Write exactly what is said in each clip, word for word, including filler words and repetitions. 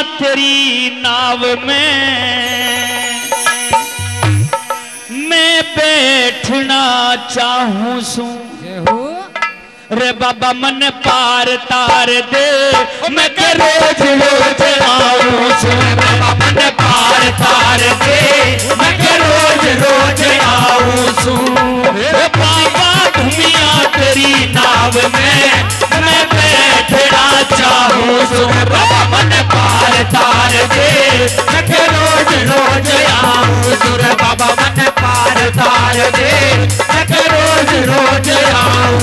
तेरी नाव में मैं बैठना चाहूं सूं। जय हो। रे बाबा, मन पार तार दे, मैं के रोज रोज आऊं सूं। रे बाबा, मन पार तार दे, मैं के रोज रोज आऊं सूं। रे बाबा, दुनिया तेरी नाव में मैं बैठना चाहूं सूं। रे बाबा, मन पार तार दे, मैं के रोज रोज आऊं सूं। रे बाबा, मन पार तार दे, मैं के रोज रोज आऊं।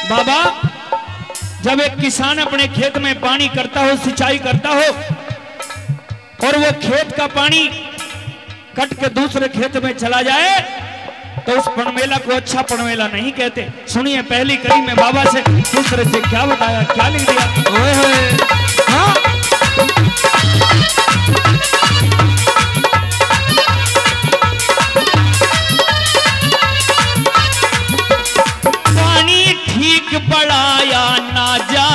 बाबा, जब एक किसान अपने खेत में पानी करता हो, सिंचाई करता हो, और वो खेत का पानी कट के दूसरे खेत में चला जाए, तो उस पणमेला को अच्छा पणमेला नहीं कहते। सुनिए, पहली कड़ी में बाबा से दूसरे से क्या बताया, क्या लिख दिया। ओए होए। हाँ। पानी ठीक बड़ाया ना जा,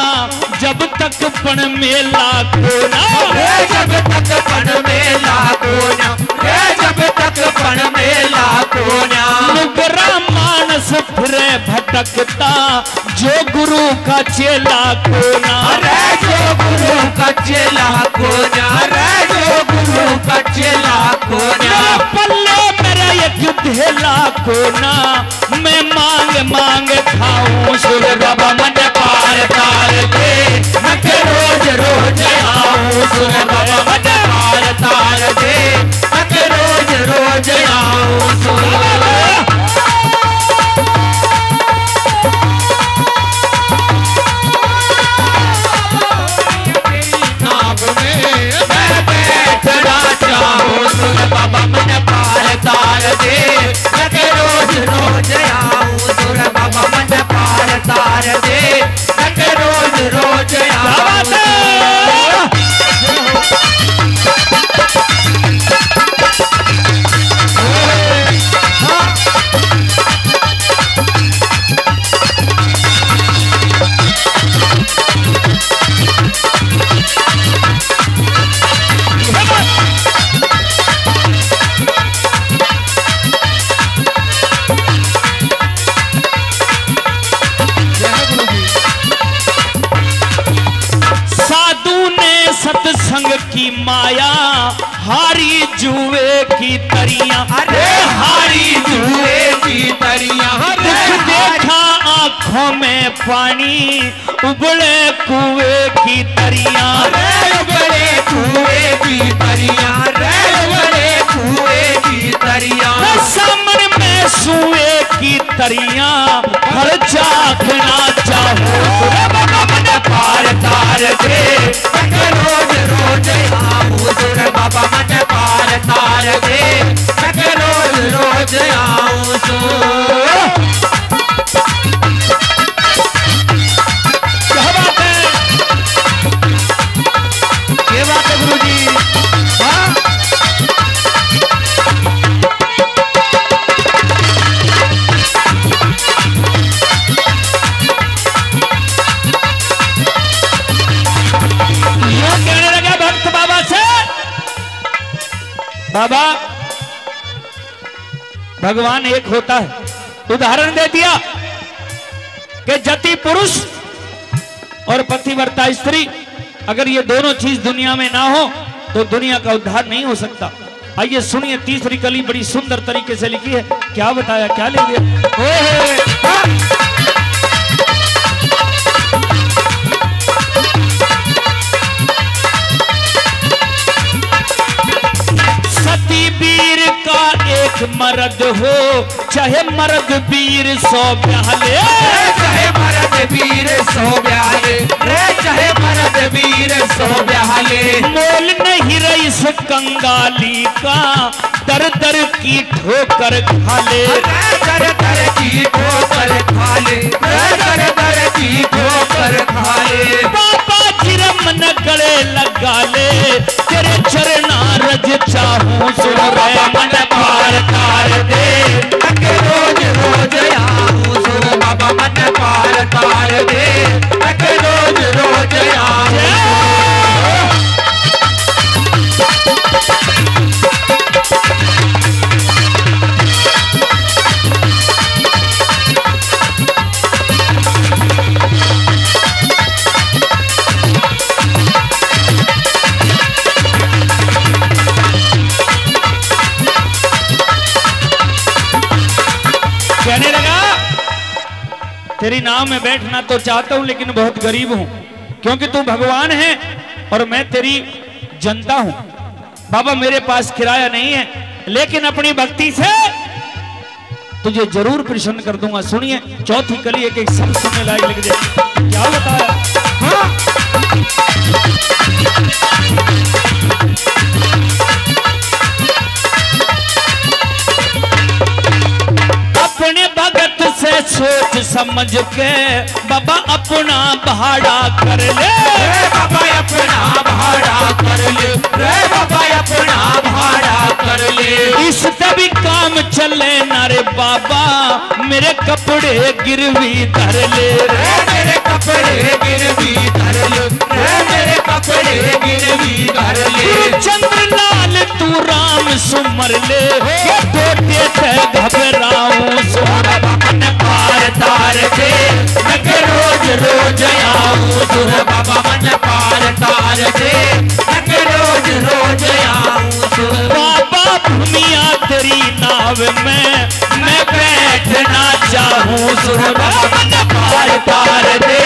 जब तक पणमेला को ना। रे जब तक पणमेला को ना, रे जब तक पणमेला को ना। नुगरा मानस फिरे भटकता, जो गुरु का चेला को ना। अरे जो गुरु का चेला को ना, अरे जो गुरु का चेला को ना। मेरे पल्ले मेरा एक धेला को ना, मैं मांग मांग खाऊं। सुर बाबा मन पार तार दे, मैं के रोज रोज आऊं। सुर बाबा मन पार तार दे, मैं के रोज रोज आऊं। सुर नाम में मैं बैठना चाहूं। सुर बाबा मन पार तार दे, मैं के रोज रोज आऊं। सुर बाबा मन पार तार दे, मैं के रोज रोज आऊं। क्या बात है? साधु ने सत्संग की माया, हारी जुए की तरियां। अरे हारी जुए की तरियां। अरे दुख देखा आंखों में पानी, उबले कुएं की तरियां। अरे उबले कुएं की तरियां, अरे उबले कुएं की तरियां। मैं सामन में सुए की तरियां, हर चाखना चाहूं। रे बाबा मन पार तार दे, मैं के रोज रोज आऊं। रे बाबा मन पार तार दे, मैं के रोज रोज आऊं। क्या बात है, क्या बात है गुरु जी। हाँ। यूं कहने लगा भक्त बाबा से, बाबा, भगवान एक होता है। उदाहरण दे दिया कि जति पुरुष और पतिव्रता स्त्री, अगर ये दोनों चीज दुनिया में ना हो, तो दुनिया का उद्धार नहीं हो सकता। आइए सुनिए, तीसरी कली बड़ी सुंदर तरीके से लिखी है। क्या बताया, क्या लिख दिया? ओए, हाँ। सती वीर का एक मर्द हो, चाहे मर्द वीर सौ ब्याह ले। रे चाहे मर्द वीर सौ ब्याह ले, रे चाहे मर्द वीर सौ ब्याह ले। मोल नहीं कंगाली का दर दर की ठोकर खा ले। दर दर की ठोकर खा ले, दर दर की ठोकर खा ले। बाबा जी रे मन गले लगा ले, तेरे चरना रज चाहूं। सुन रे मन पार तार दे, मैं के रोज रोज आऊं। सुन बाबा मन पार तार दे, मैं के रोज रोज आऊं। कहने लगा, तेरी नाव में बैठना तो चाहता हूं, लेकिन बहुत गरीब हूं, क्योंकि तू भगवान है और मैं तेरी जनता हूं। बाबा, मेरे पास किराया नहीं है, लेकिन अपनी भक्ति से तुझे जरूर प्रसन्न कर दूंगा। सुनिए, चौथी कली एक, एक शब्द सुनने लायक लग जाए। क्या बताया? हाँ। अपने भगत से सोच समझ के बाबा अपना भाड़ा कर ले। रे बाबा अपना भाड़ा कर ले, रे बाबा अपना भाड़ा कर ले। इससे भी काम चले ना रे बाबा, मेरे कपड़े गिरवी धर ले। रे मेरे कपड़े गिरवी धर ले, रे मेरे कपड़े गिरवी धर ले। गुरु चंद्रलाल तू राम सुमर ले, ये टोटे से घबराऊं। सुन बाबा मन पार तार दे, मैं के रोज रोज आऊं। सुन बाबा मन पार तार दे, मैं के रोज रोज आऊं। सुन बाबा भूमिया तेरी नाव में मैं बैठना चाहूं। सुन बाबा मन पार तार दे,